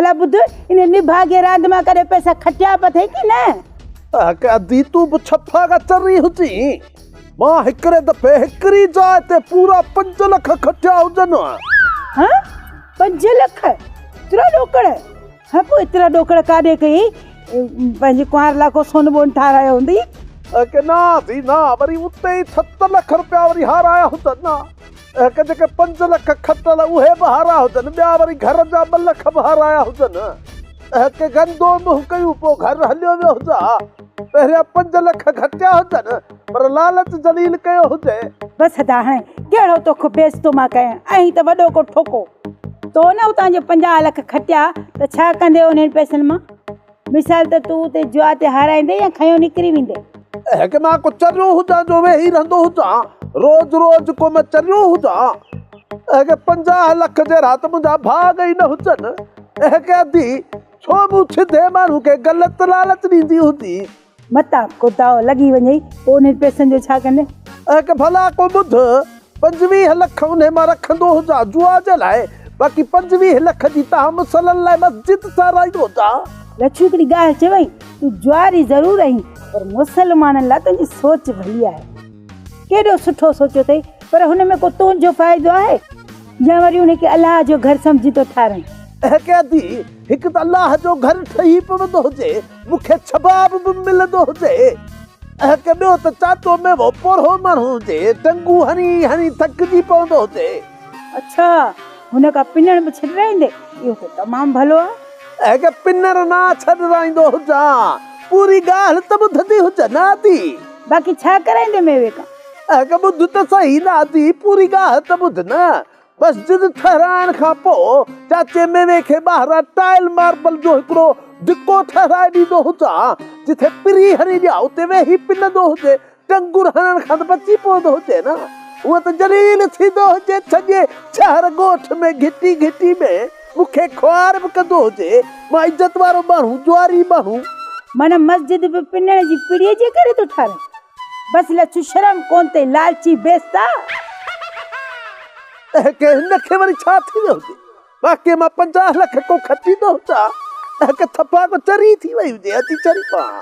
ڀلا ٻڌ، ان نڀاڳي راند مان ڪڏهن پئسا کٽيا به اٿئي ڪي نه؟ اهڪ ادي تون به ڇڦا ڪا چري هجين. مان هڪڙي دفعي هڪڙي جاء تي پورا 5 لک کٽيا هجن. ها؟ 5 لک؟ ايترا ڏوڪڙ؟ ها پوء ايترا ڏوڪڙ ڪاڏي ڪيئي؟ پنهنجي ڪنوار لاء ڪو سون بون ٺارايو هوندئي؟ اهڪ نه ادي نه، وري اتي ئي 7 لک رپيا وري هارايا هجن. اهڪ جيڪي 5 لک کٽل اهي به هارايا هجن، ٻيا وري گهر جا 2 لک به هارايا هجن. اهڪ گندو منهن ڪيون پوء گهر هليو ويو هجان. پهريان 5 لک گهٽيا هجن پر لالچ ذليل ڪيو هجي. بس ادا هاڻي ڪهڙو توکي بيعزتو مان ڪيان، آهين ته وڏو ڪو ٺوڪو. تو نه اتان جو 50 لک کٽيا ته ڇا ڪندين انهن پئسن مان؟ مثال ته تون اتي جوا تي هارائيندين يا کنيو نڪري ويندين؟ اهڪ مان ڪو چريو هجان جو ويهي رهندو هجان، روز روز ڪو مان چريو هجان. اهڪ 50 لک جهڙا ته منهنجا ڀاڳ ئي نه هجن. اهڪ ادي، ڇو مون ڇڌي ماڻهو کي غلط لالچ ڏيندي هوندي؟ متان ڪو داء لڳي وڃئي، پوء انهن پئسن جو ڇا ڪندين؟ اهڪ ڀلا ڪو ٻڌ، 25 لک انهي مان رکندو هجان جوا جي لاء، باقي 25 لک جي تان مسلن لاء مسجد ٺهرائيندو هجان. لڇو هڪڙي ڳالهه چوئين، تون جواري ضرور آهين، پر مسلمانن لاء تنهنجي سوچ ڀلي آهي. ڪيڏو سٺو سوچيو اٿئي، پر هن ۾ ڪو تنهنجو فائدو آهي يا وري ان کي الله جو گهر سمجهي ٿو ٺاهرائين؟ اهڪ ادي، هڪ ته الله جو گهر ٺهي پوندو هجي، مون کي ڇباب به ملندو هجي. اهڪ ٻيو ته چاچو ميوو پوڙهو ماڻهو هجي، ٽنگون هڻي هڻي ٿڪجي پوندو هجي. اڇا، هن کان پنڻ به ڇڏرائيندي؟ اهو ته تمام ڀلو آهي. اهڪ پنڻ نه ڇڏرائيندو هجان، پوري ڳالهه ته ٻڌندي هج نه ادي. باقي ڇا ڪرائيندي ميوي کان؟ اهڪ ٻڌ ته سهي نه ادي، پوري ڳالهه ته ٻڌ نه. مسجد ٺهرائڻ کان پوء چاچي ميوي کي ٻاهران ٽائل ماربل جو هڪڙو دڪو ٺهرائي ڏيندو هجان، جٿي پري هڻي ڏيان اتي ويهي پنندو هجي، ٽنگون هڻڻ کان ته بچي پوندو هجي نه. هونء ته ذليل ٿيندو هجي سڄي شهر ڳوٺ ۾ گهٽي گهٽي ۾ مون کي خوار به ڪندو هجي، مان عزت وارو ماڻهو، جواري ماڻهو. معنيٰ مسجد به پنڻ جي پڙيء جي ڪري ٿو ٺهرائين؟ بس لڇ شرم ڪون تي لالچي بيستا. اهڪ هن کي وري ڇا ٿي ويو هجي. واقعي مان 50 لک ڪو کٽيندو هجان. اهڪ ٿڦا ڪو چري ٿي وئي هجي اچي چري پوان.